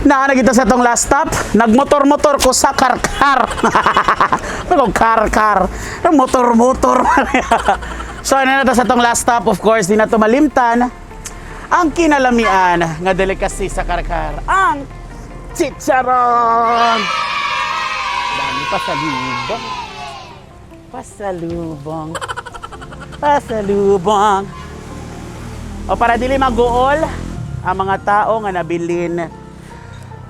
Naa na kita sa atong last stop. Nagmotor-motor ko sa Carcar. Ano car-car? Motor-motor. So ano na ta sa atong last stop, of course, di na to malimtan ang kinalamian nga delicacy sa Carcar, ang chicharon. Dami pasalubong. Pasalubong. Pasalubong. O para dili maguol ang mga tao nga nabilin.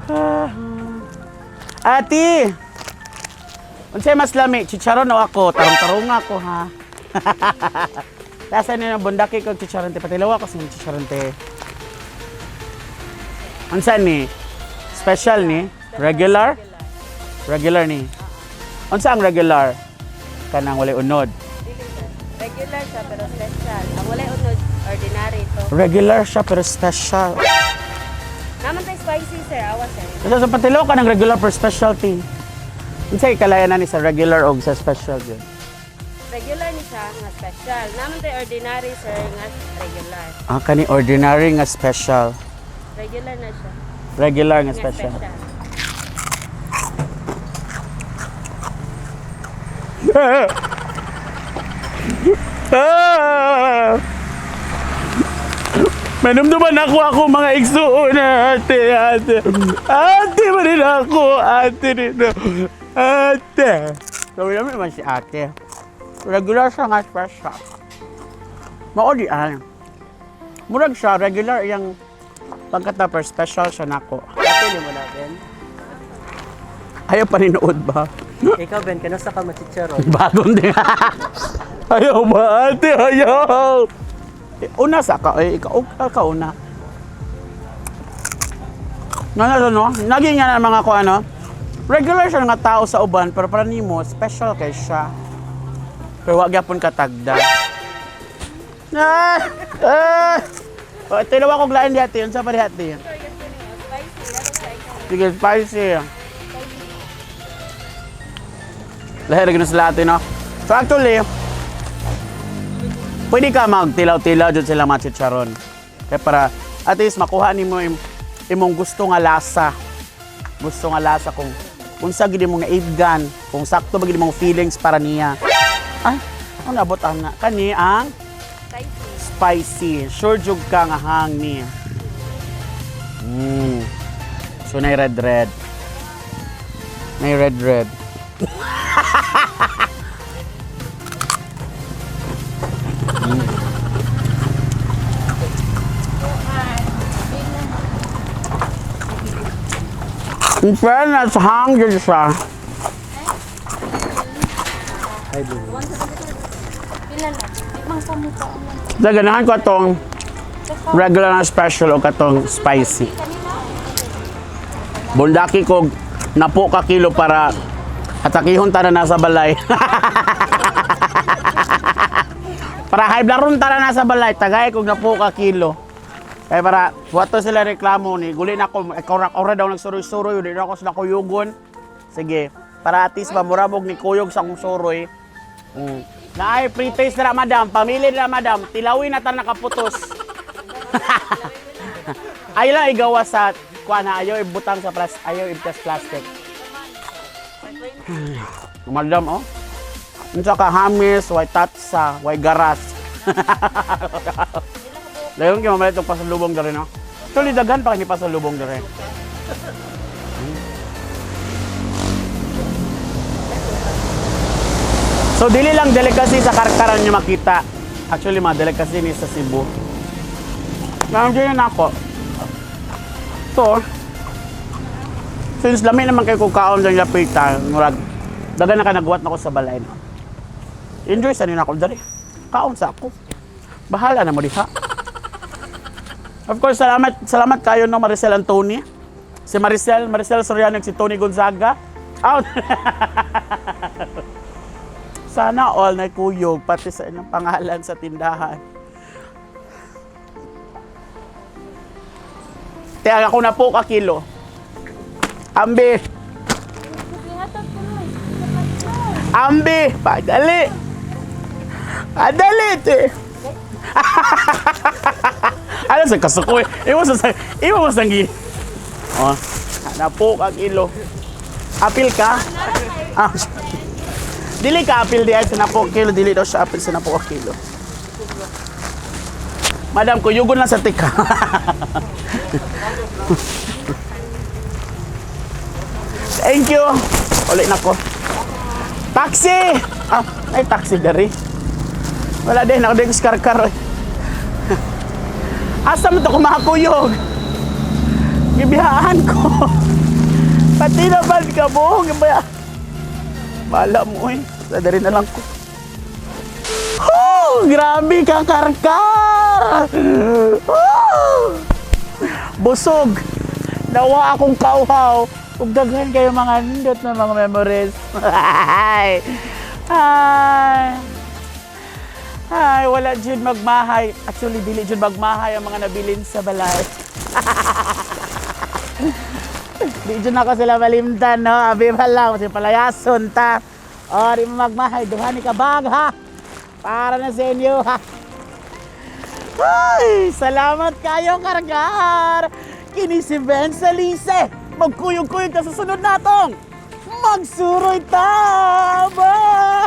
Ah. Ate! Unsay mas lami, chicharon o ako? Tarong-tarong ako ha. Lasa ni ng bundaki kog chicharon te. Patilaw ako sa chicharon te. Unsa ni? Special ni? Regular? Regular ni. Unsa ang regular? Kanang walay unod. Dili, sir. Regular siya pero special. Ang walay unod, ordinary to. Regular siya pero special. Naman tayo spicy, sir. Awa, sir. Kasi sa patilaw ka ng regular per specialty. Unsay kalayan na ni sa regular o sa special yun? Regular ni siya nga special. Naman tayo ordinary, sir, nga regular. Ah, kani ordinary nga special. Regular na siya. Regular nga Nga special. special. Ah! Manumduman ako ako mga igsuon, ate, ate. Ate, manin ako, ate nino. Ate. So, naman naman si ate. Regular siya nga special. Mao di ay. Murag siya, regular iyang pagkatapos special siya nako. Ate, ni mo na, Ben. Ayaw paninood ba? Ikaw, Ben, kanasa ka machicharon? Bagong din. Ayaw ba, ate? Ayaw! Eh, una sa ka, eh, ikaw, ka una. No, no, no. Naging nga na mga ko ano. Regular siya nga tao sa uban, pero para nimo, special kay siya. Pero wag gyapon katagda. Ah! Ah! Oh, tilaw ko lain di ate, unsa pa di ate? Sir, yes, sir, spicy. Sige, Dapat sa ikaw. spicy. Lahi ra gyud sila ate, no? So actually, pwede ka magtilaw-tilaw dyan sila mga chicharon. Kaya para at least makuha nimo imong gusto nga lasa. Gusto nga lasa kung unsa gid imong naibgan, kung sakto ba gid imong feelings para niya. Ay, ano nabot ang na kani ang Spicy. Spicy. Sure jug ka nga hang ni. So nay red red. Nay red red. In fairness, hang jud siya. Hi, baby. Pila na? Di mang samita ang Sa ganahan ko atong regular na special o katong spicy. Bundaki ko napo ka kilo para atakihon ta na nasa balay. Para high blood ta na nasa balay, tagay kog napo ka kilo. Kaya para wato sila reklamo ni guli na ako ikaw ra ora daw nagsuroy-suroy di na ako sa kuyugon. Sige, para at least mamurabog ni kuyog sa akong suroy. Naay free taste na madam, pamili na madam, tilawin na ta nakaputos. Ayaw lang igawa sa kuan na ayaw ibutang sa plas ayaw ibtas plastic. Madam oh. Unsa ka hamis, way tatsa, way garas. Dayon kay mamalit og pasalubong diri no. Actually daghan pa kini pasalubong diri. So dili lang delicacy sa Karkaran nyo makita. Actually mga delicacy ni sa Cebu. Nandiyan na ako. So, since lami naman kay kong kaon sa lapitan, murag, dagan na ka nagwat na ko sa balay. No? Enjoy sa nina ako dali. Kaon sa ako. Bahala na mo diha. Of course, salamat salamat kayo no Maricel Antoni. Si Maricel, Maricel Soriano, si Tony Gonzaga. Out. Sana all na kuyog pati sa inyong pangalan sa tindahan. Tiyaga ko na po ka kilo. Ambi. Ambi, padali. Padali, te. Ano sa kasuko eh? Iwo sa iwo mo sa gi. Oh. Napo ka kilo. Apil ka? Ah, dili ka apil di ay sa napo kilo, dili daw siya apil sa napo ka kilo. Madam, kuyugon lang sa tika. Thank you. Ulit na ko. Taxi! Ah, ay taxi dari. Wala din, ako din ko karkar, oy. Asa mo to kumakuyog? Gibihaan ko. Pati naman ka mo. Gibaya. Bala mo eh. Sa dari na lang ko. Oh, grabe ka, karkar! Oh! Busog. Nawa akong kauhaw. Ug daghan kayo mga nindot na mga memories. Ay. Ay. Ay, wala jud magmahay. Actually, dili jud magmahay ang mga nabilin sa balay. Di jud nako sila malimtan, no? Abi pa lang, kasi palayason ta. O, di mo magmahay. Duha ni kabag, ha? Para na sa inyo, ha? Ay, salamat kayo, Kargar! Kini si Ben Salise. Magkuyog-kuyog ka sa sunod natong. Magsuroy ta! Bye!